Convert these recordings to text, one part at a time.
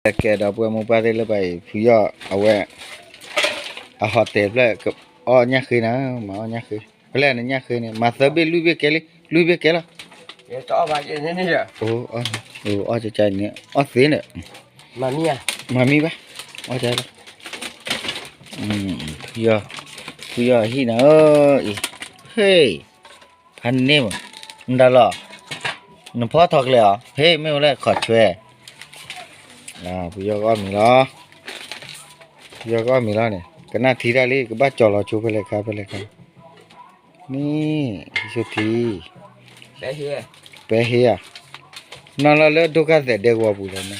ကဲဒီပုၢ်ဝဲၢ်မိၢ်ပၢ်သ့ၣ်လၢဘၣ်အံၤ ဖုယီၢ်အဝဲ အဟီတဲာ်ဖျၢၣ် အီၣ်ညၣ်ဃ့နၤ, မၤအီၣ်ညၣ်ဃ့, ဖဲလဲၣ်နညၣ်ဃ့န့ၣ် မၤသၢဘ့ၣ်လွံၢ်ဘ့ၣ်ကဲလံ, လွံၢ်ဘ့ၣ်ကဲလီၤ. အီၣ်ကကန့ၣ် အီၣ်သ့န့ၣ်, မၤမံဘၣ်, အီၣ်ကလီၤ. ဖုယီၢ်ဟံၣ်နၤအံၤ, ဟ့ၣ် ဖးန့ၢ်မး, နဒၣ်လီၤ, နဖီထီၣ်ကျဲအီၤ, ဟ့ၣ် မ့ၢ်ဝဲလၢခီၣ်ဆွဲ, ဖုယီၢ်ကအီၣ်မ့ၤလီၤ, ဖုယီၢ်ကအီၣ်မ့ၤလီၤန့ၣ် ကနၣ်ထံတၢ်လံ ကဘၣ်ကၠီၤလီၤဆိဖဲလဲၣ်ခါဖဲလဲၣ်ခါ, န့ၣ် ဟံၣ်ဆိထံ, ပဲဟ့ဧါ, နီၢ်လီၤလၢဒိၣ်ခါသဲးဒဲကဝီၤပူၤလီၤန့ၣ်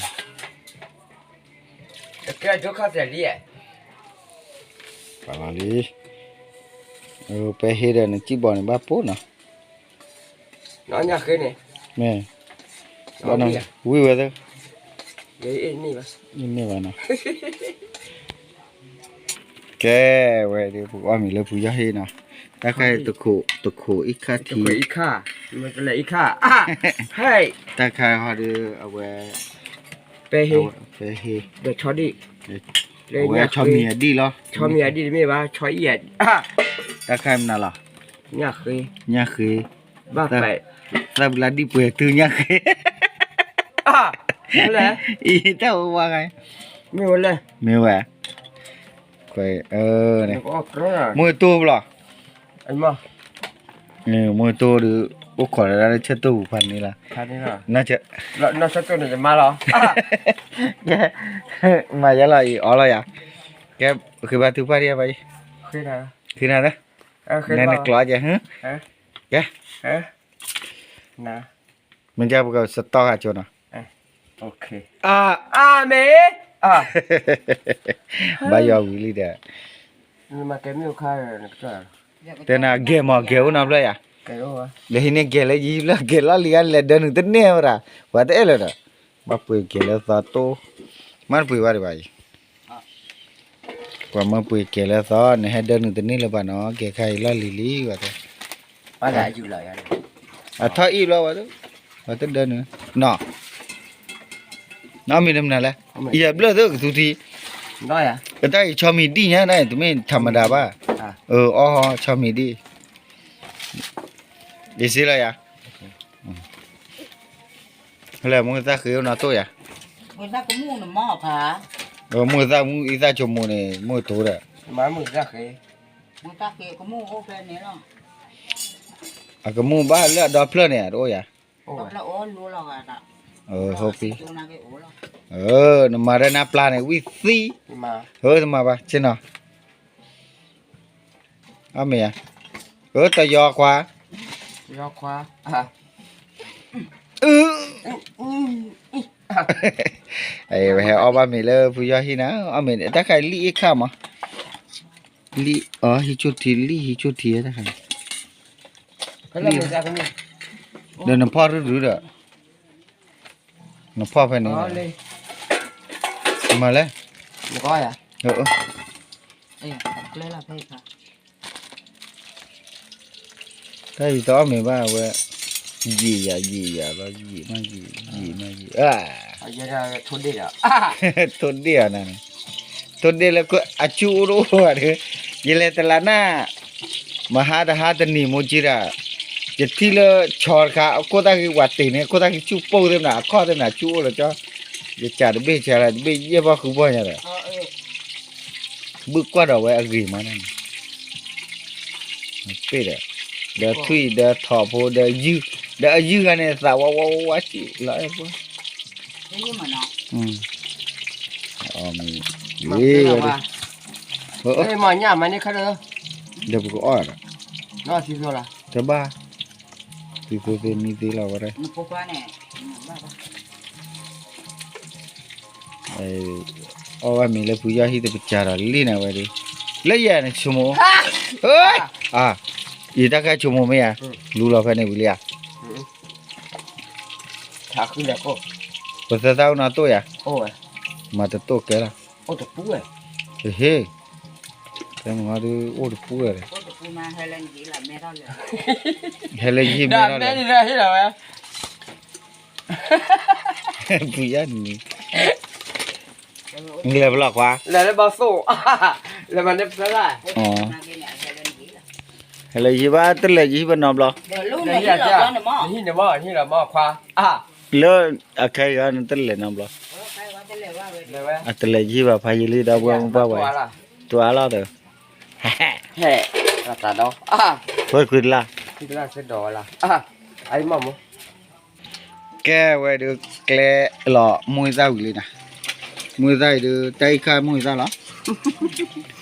ပာ်လီၤလံ, ပဲဟ့ဒီးနစံၣ်ဘီန့ၣ်ဘၣ်ပိၢ်နီၤ, မ့ၢ်, ဝံၣ်ဝဲသၢ, မ့ၢ်ဘၣ်နီၤ, ကဲဝဲဒၣ်ပကအီၣ်မ့ၤလၢဖုယီၢ်ဟံၣ်နီၤ, တၢ်ခါအံၤ တခိးအံၤခါထံ, တၢ်ခါဟီဒီးအဝဲ ပဲဟ့, ပဲဟ့, အဝဲဆီမံၤအဒံၣ်လီၤ, ဆီမံၤအဒံၣ်တမ့ၢ်ဘၣ်, ဆီအံၤ, တၢ်ခါမနုၤလီၤ, ညၣ်ဃ့, ဘၣ်ပဲ, သၢပလါဒံၣ်ပှဲၤတုၤညၣ်ဃ့, အံၤတၢ်ဝဲဝါဂၤ, မ့ၢ်ဝဲ, မ့ၢ်ဝဲ, မုၢ်တိၢ်ဘၣ်လီၤ မုၢ်တိၢ်ဒီး အိၣ်ခိးလၢဒၣ်လၢဆၢတိၢ်ပူၤဖးန့ၣ်လီၤ, မၤယါလီၤအံၤအီလီၤယၤ, ကဲ ဃ့ဘါထုကဖၣ်ဒံးဘၣ်အံၤ, ဃ့နၤ, နကျိးကဲ, ကဲ, မ့ၢ်ကဲပကစတီၢ်ဂၤကၠိနီၤ, အမ့ၢ်, ဘၣ်ယွၤဝံၤလံဒီး တဲနၤဂဲၤမး ဂဲၤအိၣ်နီတဖျၢၣ်ယၤ, လၢဟံးန့ၢ်ဂဲၤလၢယံၤဖျၢၣ် ဂဲၤလီၢ်လံၤဂၤ လဲၤဒၢနုာ်တန့ၢ်ဝဲဒၣ်, ပှၤတအဲၣ်လၢၤဒီး, ဘၣ်ပှ့ၤကဲၤလၢသီတိၢ်, မ့ၢ်တပှ့ၤဘၣ်ဒံးဘၣ်အံၤ, ပှၤမၢပှ့ၤကဲၤလၢသီ နဟဲဒၢနုာ်တန့ၢ်လၢၤဘၣ်နီၤ ကဲၤခါအံၤလီၢ်လံၤလံၤဝဲ, အထီၣ်အံၣ်ဘျီဝဲ, ပှၤတဒၢနုာ်, နီၢ် နီၢ်မ့ၢ်တမနုၤလဲၣ်, ယဘျၢၣ်သ့ကသူထံ, တၢ်အံၤဆီမံၤဒံၣ်ညါ တမ့ၢ်ထးမဒၤဘၣ်, အီၣ်ဆီမံၤဒံၣ်, ယစ့လီၤယၤ, ဖဲလဲၣ်မုၢ်သၣ်ဃ့အိၣ်နီၢ်တိၢ်ယၤ, မုၢ်သၣ်မုၢ်အံသၣ်ဆိကမိၣ်န့ၣ် မုၢ်တိၢ်ဒီး, အကမူၣ်ဘၣ်လၢအဒီဖျၢၣ်န့ၣ် တအိၣ်ယၤ, နမၤဒီးနၤပျၢ်န့ၣ် ဝံၣ်သံ, တမၤဘၣ် ဆ့ၣ်နီၤ, အမ့ၢ်ဧါ, တယီခွါ, ဝဲဟဲအီၣ်ဘၣ်မ့ၤလၢဖုယီၢ်ဟံၣ်နၤ, အီၣ်မ့ၤတၢ်ခါလံၣ်အ့ၣ်ခါမး, လံၣ်အီၣ်ဟံၣ်ဆိၣ်ထံ လံၣ်ဟံၣ်ဆိၣ်ထံတၢ်ခါ, ဒီးနဖီၣ်ရုၢ်ရုၢ်ဒီး, နဖီၣ်ဖဲန့ၣ်, မၤလဲၣ်, တၢ်အံၤတအီၣ်မ့ၤဘၣ်ဝဲ, ယံာ်ယၤယံာ်ယၤလီၤ ယံာ်မးယံာ် ယံာ်မးယံာ်, ထိၣ်ဒ့ၣ်အီၤနၤန့ၣ်, ထိၣ်ဒ့ၣ်လၢအစုအိၣ်တအိၣ်ဘၣ်ဒီး, ယလဲၤတလးနၢ်, မဟါတဟါတနံၤမိၢ်ကံတၢ်, ယထံၣ်လၢဆီတခါ အခိၣ်သၣ်ဃံဝးတ့ၢ်န့ၣ် အခိၣ်သၣ်ဃံဆူၣ်ပိၢ်သ့ၣ်မနၤ အခီၣ်သ့ၣ်မနၤ ဆူၣ်အိၣ်လီၤကၠီ, ယကးတဘ့ၣ်ဆါလၢတဘ့ၣ်ယဲၢ်ဘီဃုဘီညါဒီး ဘုၣ်ကွၢ်ဒီးဝဲအဂ့ၤမးန့ၣ်, ပ့ၢ်ဒီး, ဒီးထွံၣ်ဒီးထိးဖိဒီးယုၢ်, ဒီးအယုၢ်ဂၤန့ၣ် သးဝါဝါဝါဝါစံးလီၤအဲၣ်ဖိ, အီၣ်မ့ၤ, ဒီးပကအီၣ်ဒီး, တဘၣ်, သုသုသ့မံသ့လီၤဝဲဒၣ် အီၣ်ဘၣ်မ့ၤလၢဖုယီၢ်ဟံၣ်တပစၢ်ဒီးလံနၤဝဲဒၣ်, လၢယၤန့ၣ်ဆိကမိၣ်, အံၤတၢ်ခါဆိကမိၣ်မ့ၢ်ဧါ, လူလီၤဖဲန့ၣ်ဝံၤလံဧါ, ပသၢသၣ်အိၣ်နီၢ်တိၢ်ယၤ, မၤတတိၢ်ကဲလီၤ, ဟ့ၣ်, တဲမ့ၢ်ဒုးအိၣ်တပူၤဝဲ, ဟဲလၢယဟံၣ်မဲထီၣ်လဲၣ်, ဖုယီၢ်န့ၣ်, လဲၤဖဲလဲၣ်ခွါ, လဲၤလၢဘီသိၣ်, လဲၤမၤန့ၢ်ဖဲလဲၣ်, ဟဲလၢယဟံၣ်ဘၣ် တလဲၤယဟံၣ်ဘၣ်နီတဘျီ, ဟံၣ်န့ၣ်မ့ၢ်ဟံၣ်လီၤမ့ၢ်ခွါ, လၢအခဲအံၤနတလဲၤနီတဘျီ, အတလဲၤယဟံၣ်ဘၣ် ဖးယံာ်လံဒီပုၢ်ဝဲၢ်မုၢ်ပှၢ်ဝဲ, တူၢ်အါလီၤတၢ်, ဟဲ, တၢ်ဒီး, ဝဲကွံာ်တလၢ်, ကဲဝဲဒုးကျဲလီၤ မူသၣ်ဝံၤလံနၤ, မူသၣ်အံၤဒုး တၢ်အံၤခါမူသၣ်လီၤ,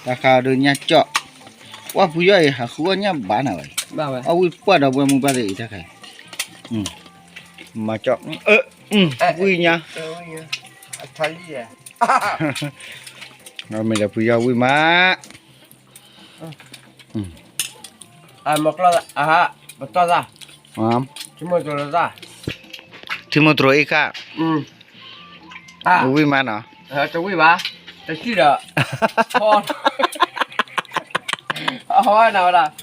တၢ်ခါဒုးညၣ်ကၠီၣ်, ပှၢ်ဖုယီၢ်အံၤ ဟးဃုအီၣ်ညၣ်ဘၣ်နၤဝဲ, အီၣ်ဝံၣ်ပှၢ်ဒီပုၢ်ဝဲၢ်မုၢ်ပှၢ်သ့ၣ်အံၤတၢ်ခါအံၤ, မၤကၠီၣ်, ဝံၣ်ညါ, မ့ၢ်ဒီးဖုယီၢ်ဝံၣ်မး, မကျီၢ်သၣ်, ပတီၢ်သၣ်, ထံမိၢ်တရိၤသၣ်, ထံမိၢ်တရိၤအံၤခါ, ဝံၣ်မးနီၤ, တဝံၣ်ဘၣ်, တစံၣ်ဒီး,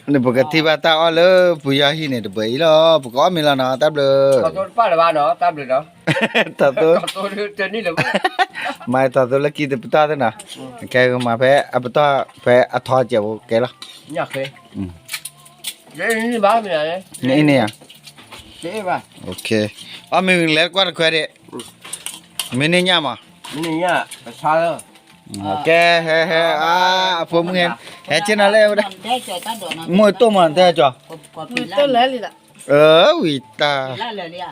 နပကထံၣ်ဘၣ်တၢ်အီၣ်လၢဖုယီၢ်ဟံၣ်န့ၣ် တဘၢအံၤလီၤ, ပကအီၣ်မ့ၤလီၤနီၤ, တၢ်ဘျုး, တၢ်သိ, မၤထီၣ်သိလၢကံတပတီၢ်သ့နီၤ, ခဲကမၤဖဲအပတီၢ်ဖဲအထီစဲးဖိကဲလီၤ, နအံၤန့ၣ်ဧါ, အီၣ်မ့ၤလဲၤကွၢ်တခွဲဒံး, မ့ၢ်န့ၢ်ညၣ်မး, ကဲ, ဟဲဟဲ, အဖိမုၣ်ဟဲ, ဟဲဆ့ၣ်နီၤလၢဝဲဒၣ်, မ့ၢ်တိၢ်မးတဲကီး, ဝံၤတၢ်, အိၣ်လီၤ, အိၣ်လီၤ,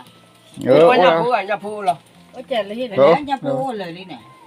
ညၣ်ဖိအိၣ်လၢၤလံန့ၣ်